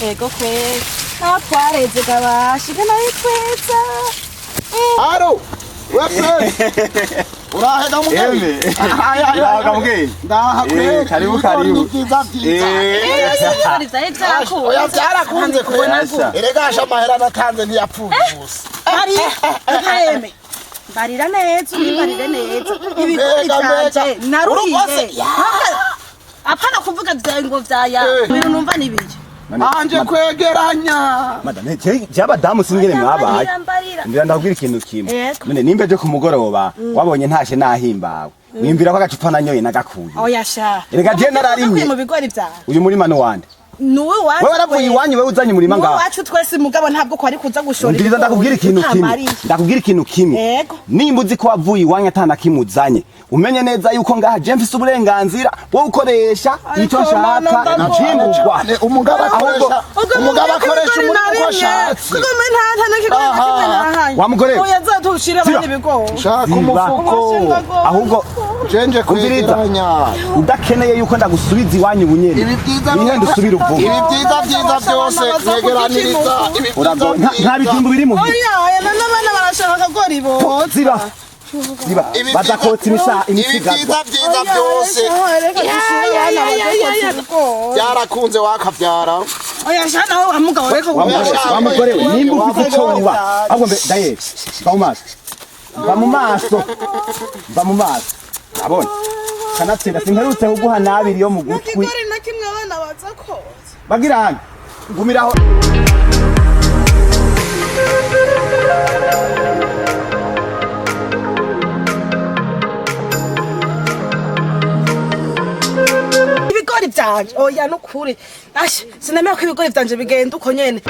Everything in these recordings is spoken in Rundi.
Ego kweli. Naho twareze gabashi nkanayitweza. Aro! Wewe! Urahega mugeni? Eme. Urahaga mugeni? Ndaha Eh, kweli. karibu, karibu. Ni byiza byiza. Ibigori vyari vyakunze. Oya byarakunze kweli. Asha. Erega asha amahera natanze ntiyapfuye ubusa. Ari mpeme. Mbarira neza, umbarire neza. Ibigori Mbega, vyanje mbega. naruhiye. Urugose, ya. Apana kuvuga vya ngo vyaya. Eh. Ibintu numva nibiki. Anje kwegeranya. Madame, je abadamu singene mwabaye. Mbarira, mbarira. Ndira ndakubwira ikintu kimwe. Yego. None nimba ejo ku mugoroba wabonye ntashe nahimbawe. Wimbira ko agacupa nanyoye nagakuye. Oya sha. Erega je nararimye. Mu bigori vyawe. Uyu murima ni wande. Nuwe wacu. Wewe waravuye iwanyu wewe uzanye umurima Nuwe ngaha. wacu twese mugabo ntabwo kwari kuza gushora. Umviriza ndakubwira ikintu kimwe. Utamariye. Ndakubwira ikintu kimwe. Yego. Nimba uzi ko wavuye iwanyu atana kimwe uzanye, umenye neza yuko ngaha je mfise uburenganzira bwo gukoresha icyo Ariko nshaka mama, nshimugwa. Umugabo akoresha Ubwo umugabo akoresha ibigori umurimo uko narimye. ashatse. Kuko mwe nta nta n'ikigori na kimwe nahaye. Wa mugore we. Oya nzotushire abandi ibigori. Shaka Ziba. umufuko. Ahubwo Jenje Umviriza. kwegeranya. udakeneye yuko ndagusubiza iwanyu bunyene. Ibi byiza Wihende usubire uvuge. Ibi byiza byiza byose kwegeraniriza. Ibi byiza Urago nta bijumbu biri mu Oya, oya n'abana barashaka akagori bo. Ziba. Ziba. Ibi Baza byiza- kotsa imisa Ibi imisigazwa. byiza byiza byose Reka dushire abana baze ibigori. byarakunze wakabyara. Oya sha nawe wa mugabo reka Wa mugore wa mugore we nimba ufite icyo wuba. Ahubwo mbe daye. Va mu maso. Va mu maso. Va mu maso. Abona. Kanatsinda simperutse kuguha nabiri yo mu gutwi. Ikigori na kimwe abana baza kotsa. Bagira hano. Gumiraho. Ibigori vyanje oya nukuri. Asha sinemera ko ibigori vyanje bigenda uko nyene.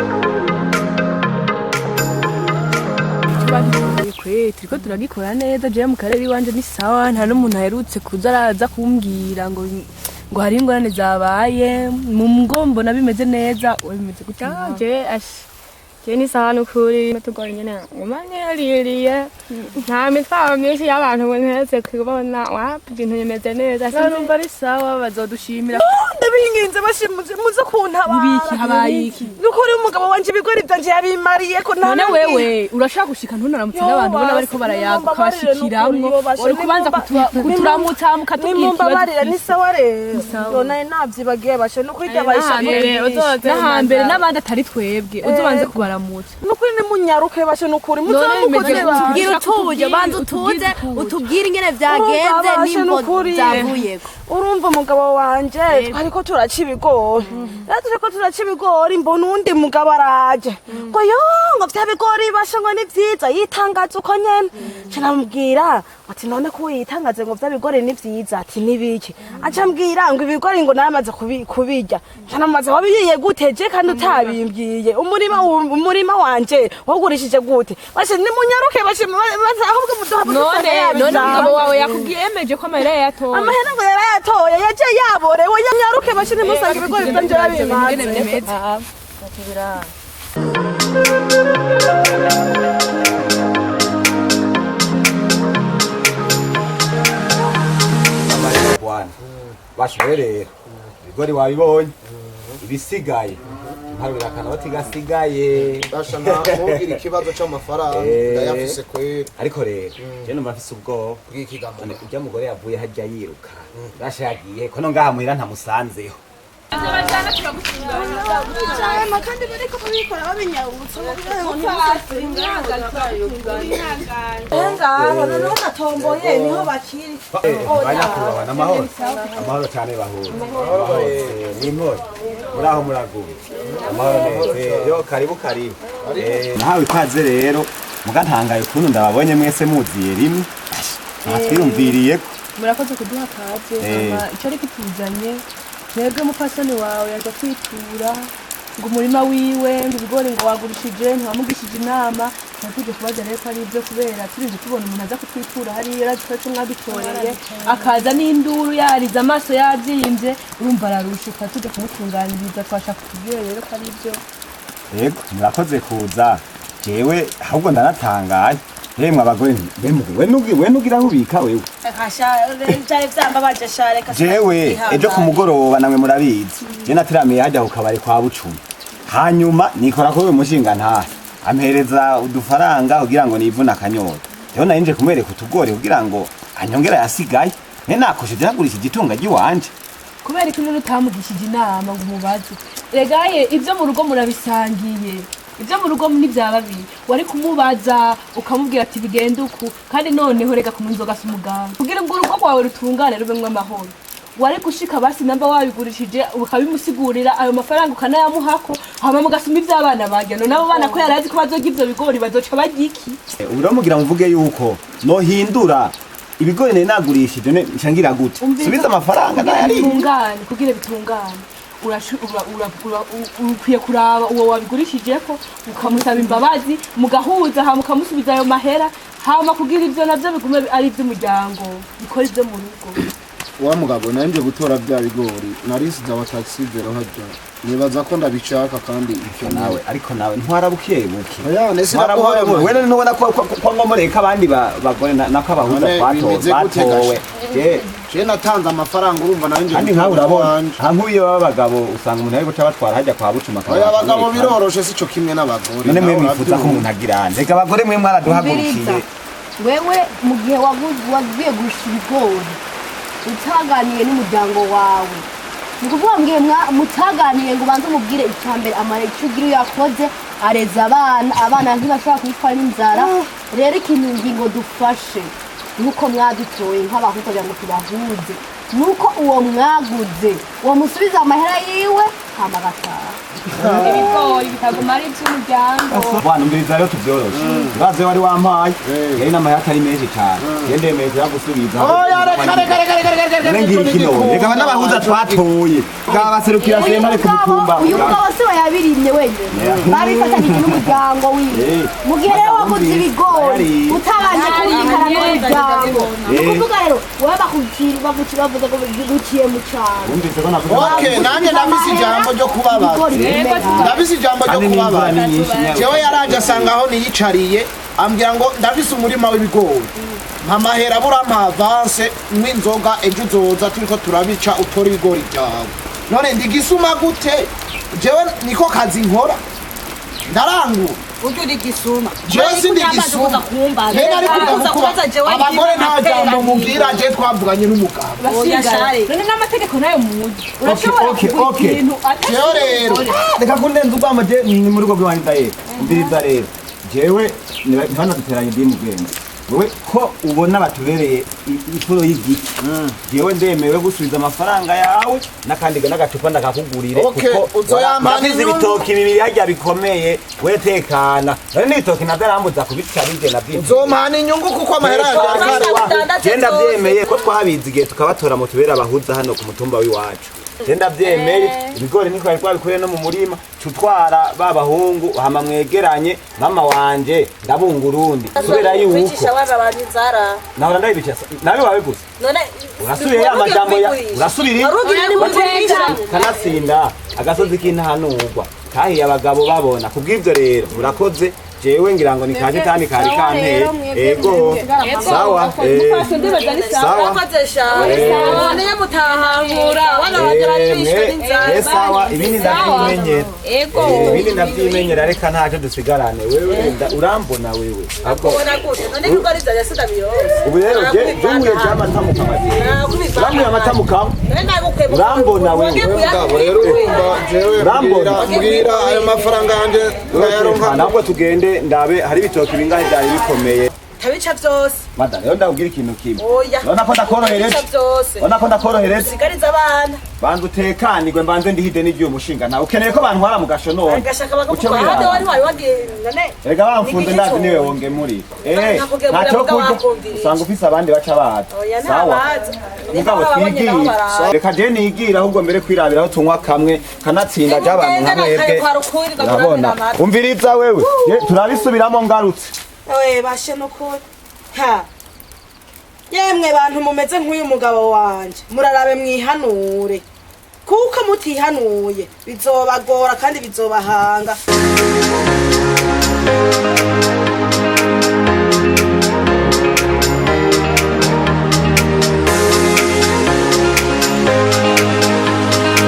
Kwe turiko turagikora neza jewe mu karere iwanje ni sawa nta n'umuntu aherutse kuza araza kumbwira ngo ngo hari ingorane zabaye mu ngo mbona bimeze neza we bimeze gute nawe? Je ash je ni sawa nukuri tugora nyene ngumane yaririye nta mitwaro myinshi y'abantu ngo ntetse kubona wapi ibintu bimeze neza Barumva ari sawa bazodushimira Ndabinginze bashimuze muze kuntabara. Ibiki habaye iki Nukuri umugabo wanje ibigori vyanje yabimariye ko nta none wewe urashaka gushika ntunaramutse n'abantu ubona bariko barayaga ukabashikiramwo uri kubanza kuturamutsa mukatubwira nimumbabarira ni ikibazo sawa rero sawa. yo naye navyibagiye bashe nukuri ryabaye N'ahambere uzoze n'ahambere n'abandi atari twebwe uzobanze kubaramutsa nukuri nimunyaruke bashe nukuri None bimeze muzomukoze gute? bashe Bwira utuje banza utuze utubwire ingene vyagenze Urumva bashe n'imvo nukuri. zavuyeko urumva umugabo wanje twariko turaca ibigori rero turiko turaca ibigori mbona uwundi mugabo araje ngo yo ngo vya bigori bashe ngo ni vyiza yitangaza uko nyene nca namubwira ati none ko yitangaze ngo vya bigori ni vyiza ati nibiki aca ambwira ngo ibigori ngo naramaze kubirya nca namubaza wabiyiye gute je kandi utabimbwiye umurima umurima wanje wawugurishije gute bashe nimunyaruke bashe ahubwo muduha none none umugabo wawe yakubwiye yemeje ko amahera yayatoye amahera ngo yarayatoye yaje yaborewe nyaruke bashe nimusange ibigori vyanje ingene babimaze bimeze Bwana. Bashoboye rero. Ibigori wabibonye. Ibisigaye. Mparurira akanoti gasigaye. Basha nta ikibazo c'amafaranga Eh. ndayafise kweli. Ariko rero, je numva mfise ubwoba. Bw'ikigambo. None urya mugore yavuye hajya yiruka. Basha yagiye ko no ngaha muhira ntamusanzeho. Cyane kandi bariko babikora babinyarutsa ngaho noneho natomboye niho bakiri Banyakubahwa n'amahoro. Amahoro cyane bahura. Amahoro. Ni impore. Muraho muraguye. Amahoro neza. Yo karibu karibu. Nahawe ikaze rero. Mugatangaye ukuntu ndababonye mwese muziye rimwe. Natwiyumviriye ko murakoze kuduha akaze Eh. hama icyo ariko ituzanye twebwe mupfasoni wawe yaza kwitura ngo umurima wiwe ngo ibigori ngo wagurishije ntiwamugishije inama twari kubaza rero ko ari ibyo kubera turinze tubona umuntu aza kutwitura hariya arazi ko mwadutoreye akaza n'induru yarize amaso yabyimbye urumva ararushe twari tuje kumutunganiriza twashaka kutubwira rero ko ari ibyo Yego murakoze kuza. Jewe ahubwo ndanatangaye. Yemwe abagore we nugira aho ubika wewe. Vyari vyambabaje sha reka Jewe ejo ku mugoroba namwe murabizi. Je nateramiye hajya ku kabari kwa Bucumi. Hanyuma nikora kuri uyu mushinga ntahe ampereza udufaranga kugira ngo nivune akanyota. Rero nari nje kumwereka utugori kugira ngo anyongere ayasigaye. Ne nakosheje nagurishije itunga ry'iwanje. Kubera ko none utamugishije inama ngo umubaze? Regaye ibyo mu rugo murabisangiye, ibyo mu rugo ntibyaba bibi. Wari kumubaza ukamubwira ati bigenda uku, kandi noneho reka kunywa inzoga si umugambi. Kugira ngo urugo rwawe rutungane rubemwo amahoro, wari gushika basi namba wabigurishije ukabimusigurira, ayo mafaranga ukanayamuhako, hama mugasuma ibyo abana barya. None abo bana ko yari azi ko bazorya ivyo bigori, bazoca barya iki? Ubu rero mugira muvuge yuko nohindura ibigori nari nagurishije, ne nca gute? Subiza amafaranga Kugira nayari. bitungane, kugira bitungane, ukwiye kuraba uwo wabigurishijeko, ukamusaba imbabazi, mugahuza, hama ukamusubiza ayo mahera, hama kugira ivyo navyo bigume ari ivy'umuryango, bikora ivyo mu rugo. Wa mugabo, nari nje gutora bya bigori narisize aba taxi vélo harya, nibaza ko ndabishaka kandi ivyo. Nawe ariko nawe ntwara buke buke. Oya, nese naguhaye. Ntwara wewe, ntubona ko ngomoreka abandi bagore nako abahuza None twatowe bimeze gute? batowe. Je Je natanze amafaranga, urumva nari nje kandi gutora nkawe urabona iwanje. Nka nk'uyo b'abagabo usanga umuntu ari guca batwara hajya kwa Bucuma. Oya, abagabo biroroshe, sico kimwe n'abagore. None mwe Nawe mwifuza ko urabyumva. umuntu agira nde? Reka abagore mwe mwaraduhagurukiye. Umviriza, wewe mu gihe wagiye gurisha ibigori utaganiye n'umuryango wawe, ni ukuvuga ngo mutaganiye ngo ubanze umubwire icya mbere amara icyo ugira iyo yakoze areza abana, abana ntibashobora kwicwa n'inzara. Rero ikintu ngingo dufashe nuko mwadutoye nk'abahuza kugira ngo tubahuze, nuko uwo mwaguze uwo musubiza amahera yiwe, hama agataha. Ibigori bitaguma ari iby'umuryango. Bwana, umviriza rero tuvyoroshe. Urazi wari wampaye yari n'amahera atari menshi cyane, je ndemeye kuyagusubiza. Oya, reka reka reka reka reka reka. None ngira iki none? Reka n'abahuza twatoye baserukira sentare ku mutumba. Uyu mugabo si we yabirimye wenyine, babifatanyije n'umuryango wiwe. Mu gihe rero waguze ibigori utabanje kumvikana n'umuryango, ni ukuvuga rero wowe bakucira bavuze ngo biguciye mu cyaro. Wumvise ko navuze? Okay, nanjye ndafise ijambo ryo kubabaza. Ibigori bimeneka. Ndafise ijambo ryo Kandi n'imvura kubabaza. ni nyinshi nyawe. Jewe yaraje asanga aho niyicariye, ambwira ngo ndafise umurima w'ibigori, mpa amahera, burampa avance n'inzoga, ejo uzoza turiko turabica utora ibigori byawe. None ndigisuma gute? Jewe niko kazi nkora, ndarangura. Burya uri gisuma. Jewe sindi gisuma. Rero ariko ndakuba abagore nta jambo mubwira, je twavuganye n'umugabo. Basigara none n'amategeko nayo muzi, urashobora kugura ikintu Jewe rero Reka kundenza urwamo, je ni mu rugo rw'iwanyu ndahera. Umviriza rero, jewe ntibanaduteranye idini ubwenge. Wewe ko ubona batubereye ifuro y'igiti, jewe ndemewe gusubiza amafaranga yawe n'akandi n'agacupa ndakakugurire. Okay, uzoyampana ndafise inyungu. ibitoki bibiri harya bikomeye, we tekana. None n'ibitoki navyo arambuza kubica bije navyo. Uzompana inyungu kuko amahera yanjye ariko Atandatu. Je ndavyemeye ko twabizi igihe tukabatora mu tubera abahuza hano ku mutumba w'iwacu. Je ndavyemeye, ibigori ntitwari twabikuye no mu murima, cutwara ba bahungu, hama mwegeranye mama wanje ndabunga urundi kubera yuko Kwicisha abana banyu inzara. Nahora ndabibica nawe wawe gusa. None Urasubiye ya majambo ya urasubira. Warugira ni mugurisha. Kanatsinda agasozi k'intahanurwa kahiye abagabo babona. Kubw'ivyo rero murakoze, jewe ngira ngo ni ka shitani kari kanteye. Ego, sawa, sawa. Murakoze sha. None mutahankura abana banyu barishwe n'inzara. Sawa, ibindi ndavyimenyera. Ego. Ibindi ndavyimenyera, reka ntacyo dusigarane. Wewe urambona wewe. Ahubwo Ubona gute? None ibigori vyanjye sindabiyose. Ubu rero je nkwiye je amata mu kanwa. Urankuye amata mu kanwa. Urambona wewe. Mugabo rero urumva jewe Urambona. mbwira mbwira ayo mafaranga yanjye ndayaronka. Ntabwo tugende ndabe hari ibitoki bingahe byari bikomeye. Tabica vyose. Madame, rero ndakubwira ikintu kimwe. Oya. Urabona ko ndakorohereje. Tabica vyose. Urabona ko ndakorohereje. Sigariza abana. Banza utekanirwe, mbanze ndihide n'igihe umushinga ntawe ukeneye ko bantwara mu gasho none. Agashaka Uce bakavuga wiraba. ahandi wari wari wagiye none. Erega bamfunze Ni ndazi igiki niwe wongemuri. Nakubwira Ntacyo ngo kurya wakumvirije. usanga ufise abandi baca baza. Oya, Sawa. ntabaza. Mugabo Niba babonye nabo twigira. baraza. Reka je nigira ahubwo mbere kwirabira aho tunywa kamwe, kanatsinda ry'abantu nka mwebwe. Urabona. Umviriza wewe. Je, turabisubiramo ngarutse. Oye, bashe nukuri. Ha. Yemwe bantu mumeze nk'uyu mugabo wanje, murarabe mwihanure. Kuko mutihanuye bizobagora kandi bizobahanga.